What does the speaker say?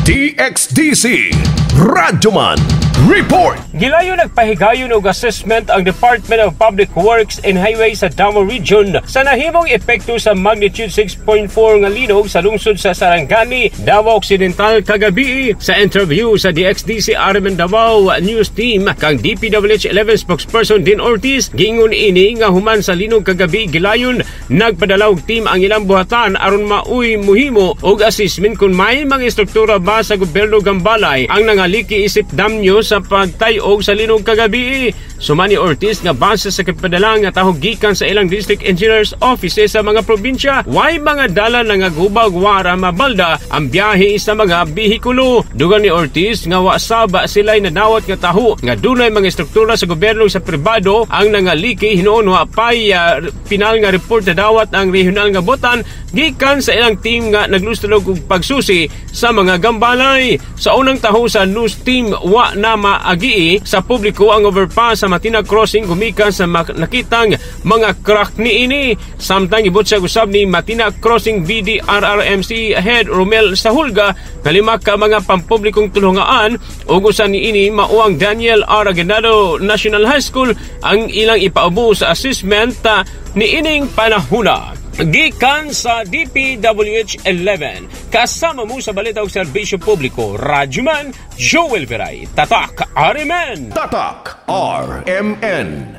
DXDC Radyoman Report. Gilayon nagpahigayon og assessment ang Department of Public Works and Highways sa Davao Region sa nahimong epekto sa magnitude 6.4 nga linog sa lungsod sa Sarangani, Davao Occidental kagabi. Sa interview sa DXDC RMN Davao News Team kang DPWH 11 spokesperson Dean Ortiz, giingon ini nga human sa linog kagabi, gilayon nagpadala og team ang ilang buhatan aron maoy muhimo og assessment kung may mga estruktura ba sa gobyerno gambalay ang nangaliki isip damnyo sa pagtayog sa linog kagabi. Sumani Ortiz nga base sa kapadala nga tahog gikan sa ilang district engineers offices sa mga probinsya, way mga dala na nga gubag wara mabalda ang biyahe sa mga bihikulo. Dugang ni Ortiz nga wa saba sila'y nadawat nga taho nga dunay mga estruktura sa gobyerno sa pribado ang nangaliki, hinuon wa pay pinal nga report na dawat ang regional nga butan gikan sa ilang team nga naglustrog og pagsusi sa mga gambalay. Sa unang taho sa news team, wa na maagii sa publiko ang overpass sa Matina Crossing gumikan sa nakitang mga crack niini. Samtang ibutyag usab ni Matina Crossing BDRRMC Head Romel Sahulga nga lima ka mga pampublikong tulungaan ug usa niini mao ang Daniel R. Aguinaldo National High School ang ilang ipaubo sa assessment niining panahuna. Gikan sa DPWH 11, kasama mo sa balita ug serbisyo publiko, Radyoman Joel Viray, Tatak RMN. Tatak RMN.